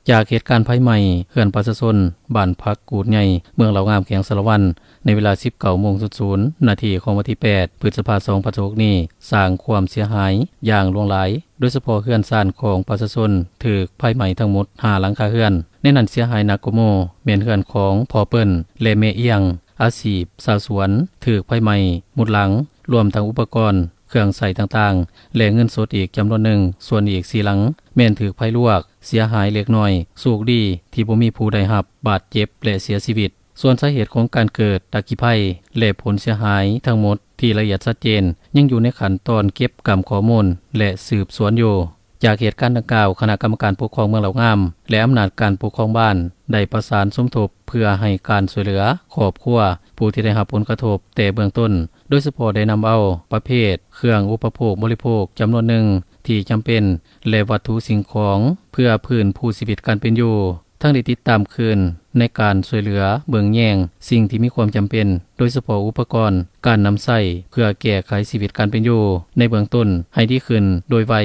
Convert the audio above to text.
ຈາກເຫດການໄຟໄໝ້ເຮືອນປະຊາຊົນ ບ້ານຜັກກູດໃຫຍ່ ເມືອງເລົ່າງາມ ແຂວງສາລະວັນ ໃນເວລາ ສິບເກົ້າໂມງສູນນາທີ ຂອງວັນທີ ແປດ ພຶດສະພາ ສອງພັນຊາວຫົກນີ້ ສ້າງຄວາມເສຍຫາຍຢ່າງຫຼວງຫຼາຍ, ໂດຍສະເພາະເຮືອນຊານຂອງປະຊາຊົນຖືກໄຟໄໝ້ທັງໝົດ ຫ້າ ຫຼັງຄາເຮືອນ. ໃນນັ້ນເສຍຫາຍໜັກກວ່າໝູ່ ແມ່ນເຮືອນຂອງພໍ່ເປີ້ນ ແລະ ແມ່ອຽງ ອາຊີບຊາວສວນ ຖືກໄຟໄໝ້ໝົດຫຼັງ, ລວມທັງອຸປະກອນ ເຄື່ອງໃຊ້ຕ່າງໆ ແລະ ເງິນສົດອີກຈຳນວນໜຶ່ງ, ສ່ວນອີກ ສີ່ ຫຼັງ ແມ່ນຖືກໄຟລວກ ເສຍຫາຍເລັກນ້ອຍ, ໂຊກດີທີ່ບໍ່ມີຜູ້ໄດ້ຮັບບາດເຈັບ ແລະ ເສຍຊີວິດ. ສ່ວນສາເຫດຂອງການເກີດອັກຄີໄພ ແລະ ຜົນເສຍຫາຍທັງໝົດທີ່ລະອຽດຊັດເຈນ ຍັງຢູ່ໃນຂັ້ນຕອນເກັບກຳຂໍ້ມູນ ແລະ ສືບສວນຢູ່. ຈາກເຫດການດັ່ງກ່າວ, ຄະນະກຳມະການປົກຄອງເມືອງເລົ່າງາມ ແລະ ອຳນາດການປົກຄອງບ້ານ ໄດ້ປະສານສົມທົບເພື່ອໃຫ້ການຊ່ວຍເຫຼືອຄອບຄົວຜູ້ທີ່ໄດ້ຮັບຜົນກະທົບແຕ່ເບື້ອງຕົ້ນ, ໂດຍສະເພາະໄດ້ນຳເອົາປະເພດເຄື່ອງອຸປະໂພກບໍລິໂພກຈຳນວນໜຶ່ງທີ່ຈຳເປັນ ແລະ ວັດຖຸສິ່ງຂອງເພື່ອຟື້ນຟູຊີວິດການເປັນຢູ່. ທັງໄດ້ຕິດຕາມຄືນໃນການຊ່ວຍເຫຼືອເບິ່ງແຍງສິ່ງທີ່ມີຄວາມຈຳເປັນ, ໂດຍສະເພາະອຸປະກອນການນຳໃຊ້ເພື່ອແກ້ໄຂຊີວິດການເປັນຢູ່ໃນເບື້ອງຕົ້ນໃຫ້ດີຂຶ້ນໂດຍໄວ.